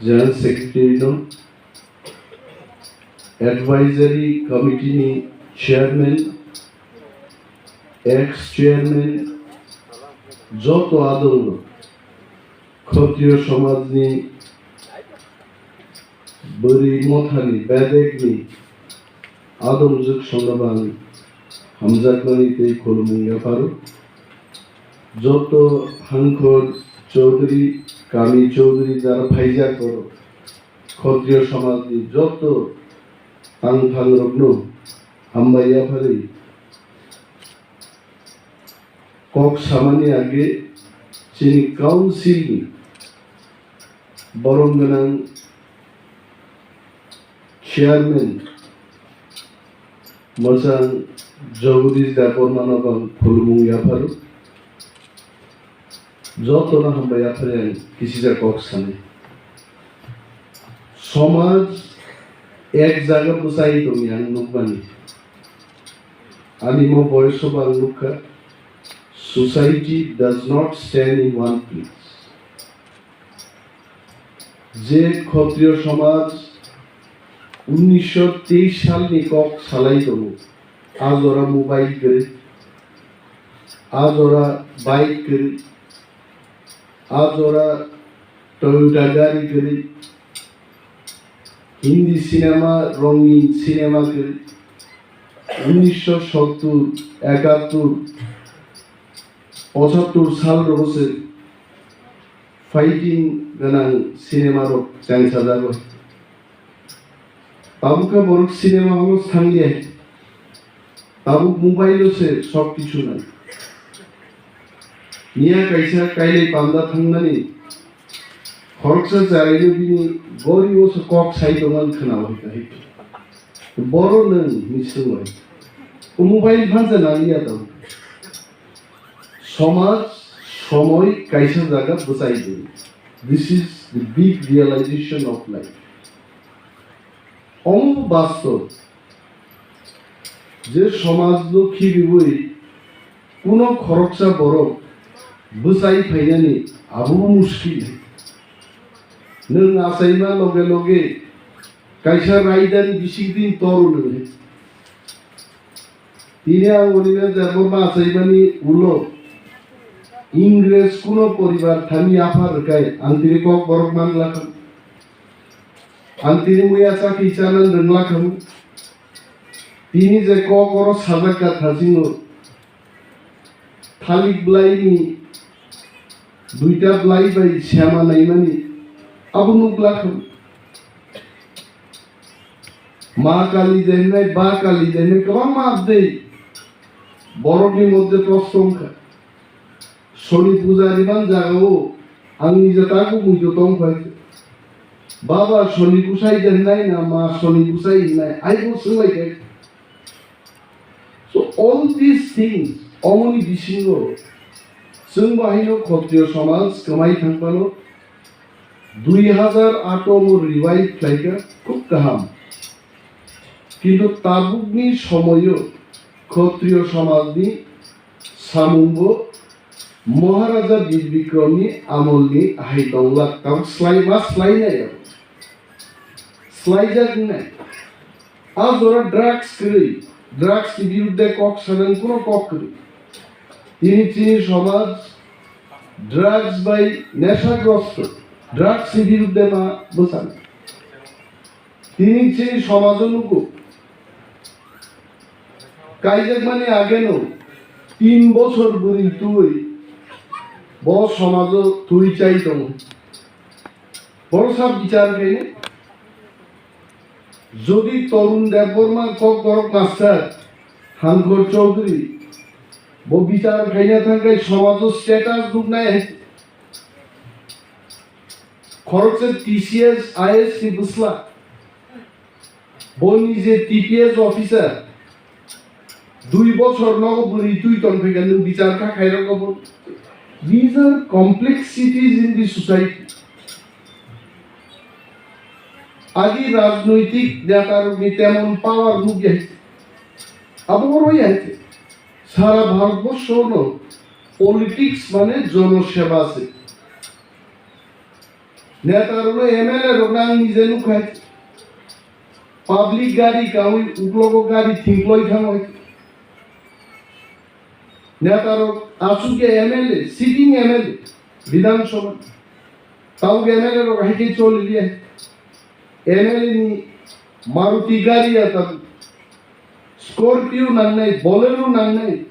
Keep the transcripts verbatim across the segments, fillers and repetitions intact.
General Secretary no, Advisory Committee ni Chairman, ex Chairman, joto adong no, Khotriyo somaj ni bwrwi mothani bedekni adongjwk songno bang hamjakmani tei khulumung yapharo. Joto hangkhor Chaudhary, kami Chaudhary jara phaijak oro Khotriyo somajni joto tangphangrokno hambai yapharwi kok samani age chini council ni borom gwnang chairman Mwchang Jagadish Debbarma no bang khulumung yapharo. Jotono hambai yaphari ang kisisa kok sanai. Somaj ek jaga bwchai tongya ang nukmani. Ani mo boyoso bo ang nukha. Society does not stand in one place. Je Khotriyo somaj unnisho teis salni kok salai tongo, a jora mobile kwrwi, a jora bike kwrwi, a jora Toyota gari kwrwi, Hindi cinema, rongin cinema kwrwi, unnisho sottur, ekattur, pochattur sal rogo se fighting gwnang cinema rok chengsajago. Tabuk khe borok cinema hall o thangya. Tabuk mobile o se sob kichu nai. Miya kaisa kailai panda thangmani khoroksa charaino bini gori o se kok sai tongmani khwnao hika hika. Boro nwng hinwi swngwi. O mobile phansa nangya tabuk. Somaj somoi kaisa jaga bwchai di. This is the big realization of life. Omo bastob je somajno khibiwi kuno khoroksa borok bwchai phainani abo muskil. Nwng achaima loge loge kaisa raidani bisingtwi toro nwng. Tini ang Onimesh Debbarma achaimani ulo Ingres kuno poribar thani yapha rwkhe ang tini kok borok man lakha. Ang tini muya chakhi chana nwng lakha. Tini je kok oro sajak ka thasingo. Thalik blaini duita blai bai sema naimani abo nuk lakha. Ma Kali de hinai, Ba Kali de hinai, kwbangma abdei borokni moddhe proshno wngkha. Soni puja riman jagao ang nija takhuk muitu tong phai. Baba Soni bwsai de hinai na ma Soni bwsai hinai, aibo swnglaikha. So all these things, omoni bisingo chwng bahaino Khotriyo somaj kwmai thangphano, dui hazar ato mo revive khlaikha, khub kaham. Kintu tabukni somoio Khotriyo somajni samungbo Maharaja Bir Bikramni amolni hai tonglak, tabuk slai ma slai nai abo. Slaijak wngnai. A jora drugs kwrwi, drugs ni birudde kok sanang kuno kok kwrwi. Tini chini somaj drugs bai neshagrosto, drugs ni birudde ma bwsang. Tini chini somajo nugo, kaijakmani ageno tin bochor bwrwi twi bo somajo twi chai tongo. Boro sab bichar khaine, jodi Torun Debbarma, Kokborok Master, Hangkor Chaudhary, bo bichar khaina thangkhai somajo status nuknai hai. Khoroksa T C S, I A S ni bwsla. Bo nije T P S officer. Dui bochor nogo bwrwi twi tongphikha, nwng bichar kha khairokgo bo. These are complexities in the society. Agi rajnoitik netarokni temon power nukya hai. Abo oro ya hai. Sara Bharatborshono politics mane jonoseba se. Neta rokno M L A rokno ang nije nukhai. Public gari kawi uklogo gari thingkloi thangoi. Neta rok asuk ya M L A, sitting M L A, Bidhan Sabha. Tau M L A rok hai khe choli liya. M L A ni Maruti gari ya ta Scorpio nangnai, Bolero nangnai,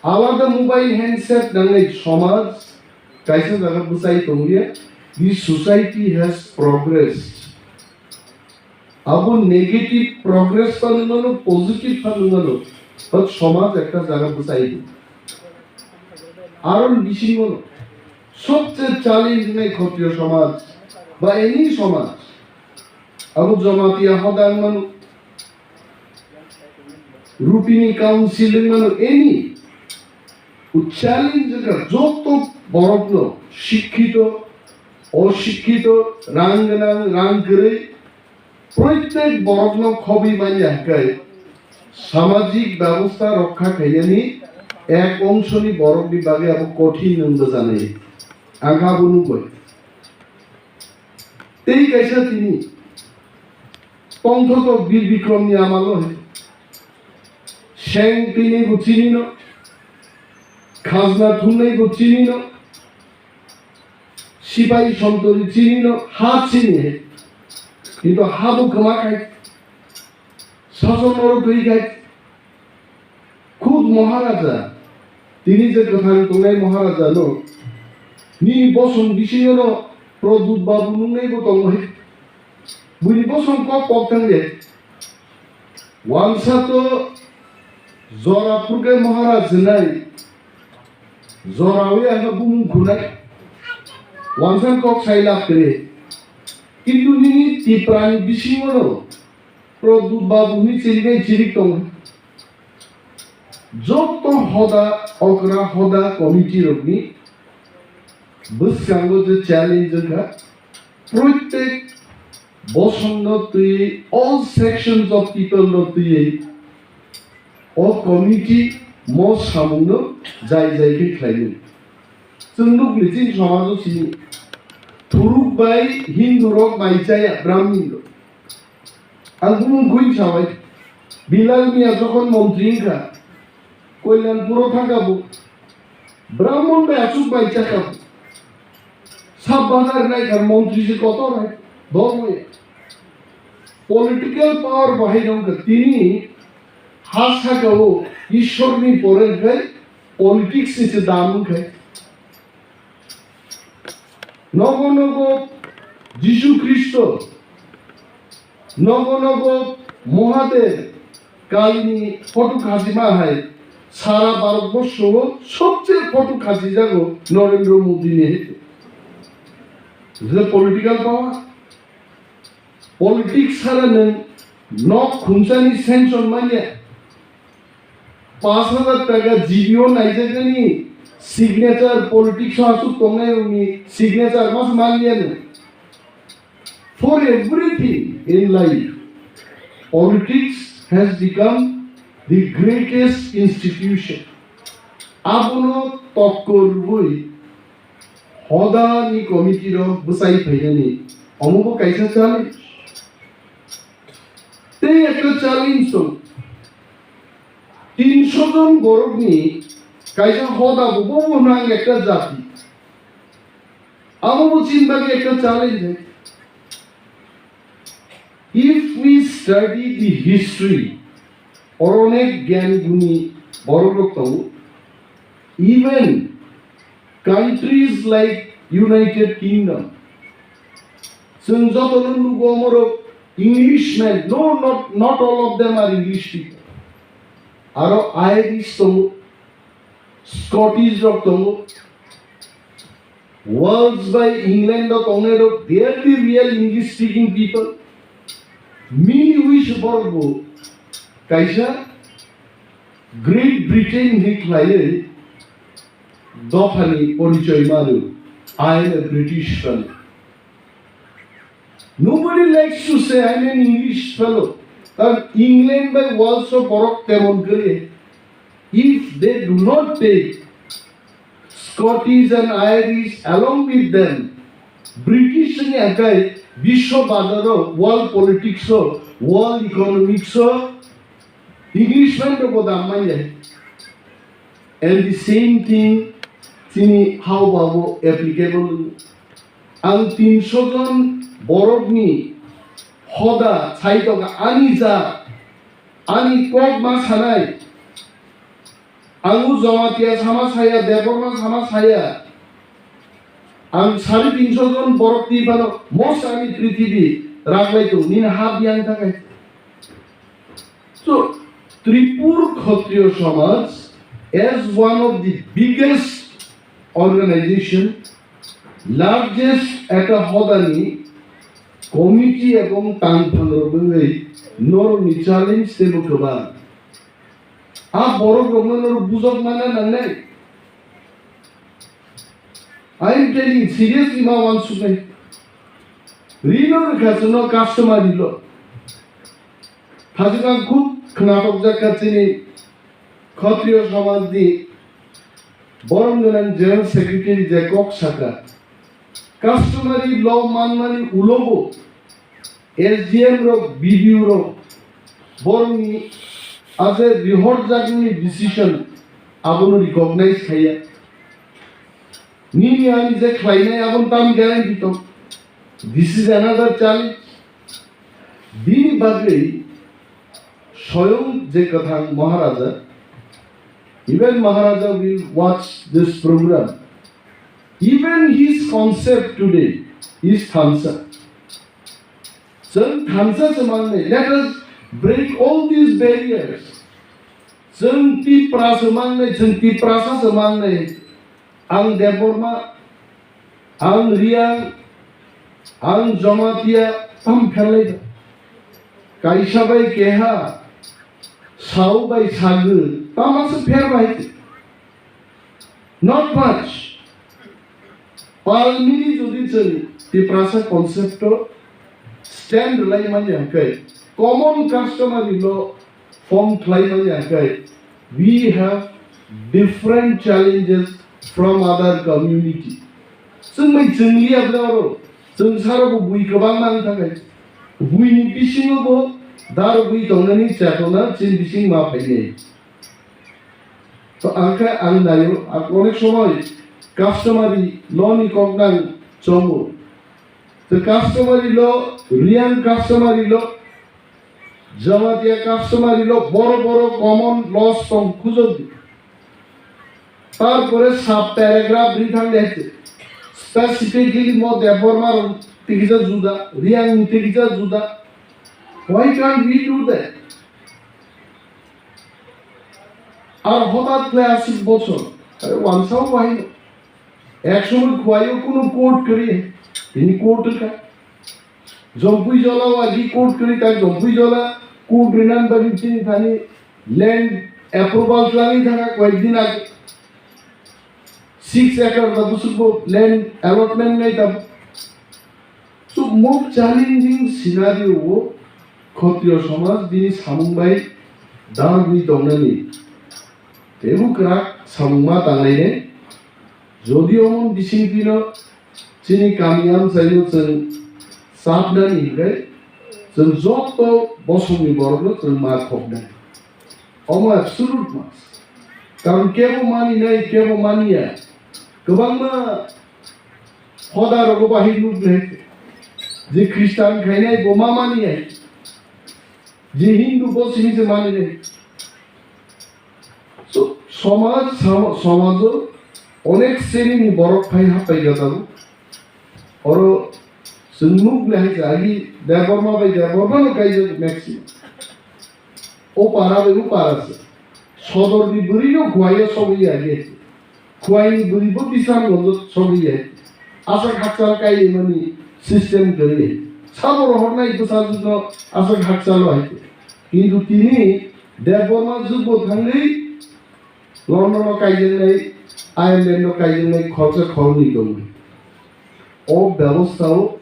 alada mobile handset nangnai somaj kaisa jaga bwchai tongya. This society has progressed. Abo negative progress pha nungmano, positive pha nungmano, but somaj ekta jaga bwchai di. Aro bisingo sobse challenge nai Khotriyo somaj ba any somaj. Abo Jamatia hodang mano, Rupini Council wng mano, any challenge wngkha, joto borokno, sikkito, osikkito, rang gwnang, rang kwrwi, proitek borokno khobwi manya hwnkhe samajik bebosta rokha khainani ek ongshoni borokni bagwi abo kothin wng bwjanai. Ang kha abo nukbai. Tei kaisa tini tongthoktok Bir Bikromni amalo hai. Seng twinai bo chinino, khajna thumnai bo chinino, sipai somtori chinino, ha chini hai. Kintu ha bo kwma khai, sason norok twi khai, Khud Maharaja, tini je kwthang tongnai Maharaja no, nini bosong bisingo no Pradyut Babu nungnai bo tongo hai. Buini bosong kok kok thang de. Wansa to jora phurkhe Maharaj hinai, jora wi ano bumung khunai. Wansa kok sai lab kre. Kintu nini Tiprani bisingo no Pradyut Babu ni chirikai chirik tongo. Joto hoda, okra hoda committee rokni bwskango je challenge wngkha, proitek bosongno twiwi, all sections of people no twiwi, o committee mo samungno jai jai khe khlaimani. Chwng nukli chini somajo sini Thuruk bai Hindu rok mai chaya, Brahmin rok. Ang bumung khuin sawai. Bilal Mia jokhon montri wngkha, Kalyanpuro thangkha bo. Brahmon bai achuk bai chakha bo. Sab bahar nai kha montri se kotor hai. Dol maya. Political power bahai wngkha. Tini ha saka o Ishwar ni pore khai politics ni se dam wngkhai. Nogo nogo Jisu Khristo, nogo nogo Mohadev, Kalini photo khachima hai sara Bharat borsho o sobche photo khachijago Narendra Modi ni hai. Je political power, politics sara nwng nok khumsani sanction manya. Pash hajar taka G B o naijaknani signature, politics o asuk tongnai rokni signature mas manya no. For everything in life, politics has become the greatest institution. Abono tokkor rwui hodani committee rok bwchai phainani omo bo kaisa challenge. Tei ekta challenge tong. Tinsho jon borokni kaisa hoda bo, bo bo hwnang ekta jati. Abo bo chini bagwi ekta challenge hai. If we study the history, oro onek gyan guni borok rok tongo. Even countries like United Kingdom, chwng jotono nugo omorok Englishmen, no, not, not all of them are English people. Aro Irish tongo, Scottish rok tongo, Wales bai England o tongnai rok, they are the real English speaking people. Mini wis borok bo kaisa Great Britain ni khlaiwi dophani porichoi mano, "I am a British fellow." Nobody likes to say, "I am an English fellow." Karon England bai Wales o borok temon kwrwi, if they do not take Scottish and Irish along with them, British ni akai biswa bazar o, world politics o, world economics o Englishman rok bo dam manya. And the same thing chini hao babo applicable. Ang tinso jon borok ni hoda sai toka ani ja, ani kok ma sanai. Ang o Jamatia sama saya, Debbarma sama saya. Ang sari tinso jon borok twi phano most ani prithibi raglai tong nini ha biyang thakai. So, Tripur Khatriya Samaj as one of the biggest organization, largest ekta hodani committee ebong tangphang rok wngwi norokni challenge teibo kwbang. A borok rokno norok bujok mana nangnai. I am telling seriously ma wansuknai. Rino rwkha chwngno customary law. Thajwk ang khub khnatok jak kha chini Khatriya Samaj ni borom gwnang General Secretary je kok sakha. Customary law manmani ulobo S D M rok, B D O rok borokni aje rihorjakni decision abono recognize khaiya. Nini ani je khlainai abono tam guarantee tong. This is another challenge. Bini bagwi soyong je kwthang Maharaja, even Maharaja will watch this program. Even his concept today is thansa. Chwng thansa se mangnai. Let us break all these barriers. Chwng Tipra se mangnai, chwng Tiprasa se mangnai. Ang Debbarma, ang Riang, ang Jamatia, tam pherlai. Kaisa bai keha, sao bai sagwi, tama se pher bai. Not much. Palmini jodi chwng Tiprasa concept o stand rwlai manya hwnkhe, common customary law form khlai manya hwnkhe, we have different challenges from other community. Chwng bai chwng liya bwraro, chwng saro bo bui kwbang mang thakai. Buini bisingo bo dar bui tongnani chetona chini bising ma phainai. To ang khe ang naio, ang onek somoi customary law ni kok nang chongo. To customary law, Riang customary law, Jamatia customary law, boro boro common laws tong khujok di. Tarpore sub paragraph ri thang de, specifically mo Debbarma rok tikisa juda, Riang ni tikisa juda. Why can't we do that? Ar hotat khlai aswk bochor, are wansao bahai no. Ek somoi khuaio kuno court kwrwi, tini court wngkha. Jompui jola o agi court kwrwi, tak Jompui jola court rinan bagwi chini thani land approval twlangwi thangkha koyek din age. Six acre ba bwswk bo land allotment nai tabuk. So, most challenging scenario o Khatriya Samaj bini samung bai dangwi tongnani teibo kwrak samung ma tanglainai. Jodi omo bising phino chini kami amchaino chwng chapnani hwnkhe chwng joto bosongni borokno chwng ma khoknai. Omo absolute mas. Karon kebo maninai, kebo maniya. Kwbangma hoda rogo bahai nuk nai. Je Christian khainai bo ma maniya. Je Hindu bo simi se maninai. So, somaj, sama-, somajo onek sreni ni borok phai hapai ga tabuk. Oro chwng nuk le hai se agi Debbarma bai Debbarma no kaijak maximum. O para bai o para se. Sodor ni bwrwi no Khowai o sogwi ya ge. Khowai ni bwrwi bo Bisramganj o sogwi ya. Aswk hakchal kai mani system kwrwi. Sabo rohor nai bwsa jwk no aswk hakchal o hai. Kintu tini Debbarma jwk bo thangwi London o kaijaknai, Ireland o kaijaknai khoroksa khoroknwi tongo. O bebostha o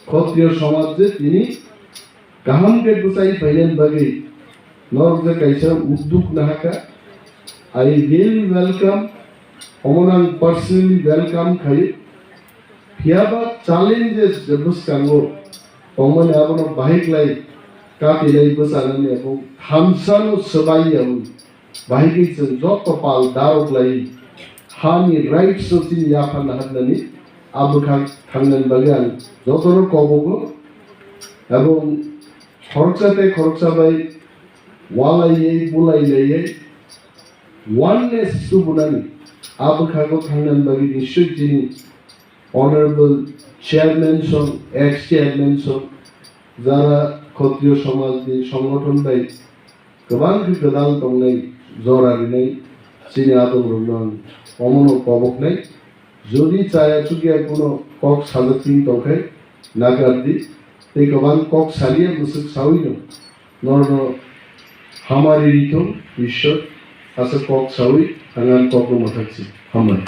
Khatriya somaj je tini kaham khe bwchai phainani bagwi norok je kaisa udduk nahakha, I really welcome, omono ang personally welcome khaio. Phiya ba challenges je bwskango tongmani abono bahai khlai katilai bwchanani abo thamsano swbai yawi bahai khe chwng joto pal daroklai hani rights no chini yapharna hapnani a bwkhak thangnani bagwi ang jotono kobogo. Abo khoroksa tei khoroksa bai walaiwi bulailaiwi oneness tubunani a bwkhago thangnani bagwi nishoi chini honorable chairman song, ex chairman song, jara Kshatriya samajni songothon bai kwbang khe kwtal tongnai jora rinai chini adongrokno ang omono koboknai. Jodi chaya chukya kuno kok sajak tin tongkhe nakardi, tei kwbang kok saliya mwswk sawino norno hamari rithung Ishwar, asa kok sawi ang ang kokno mwthakchi. Hambai.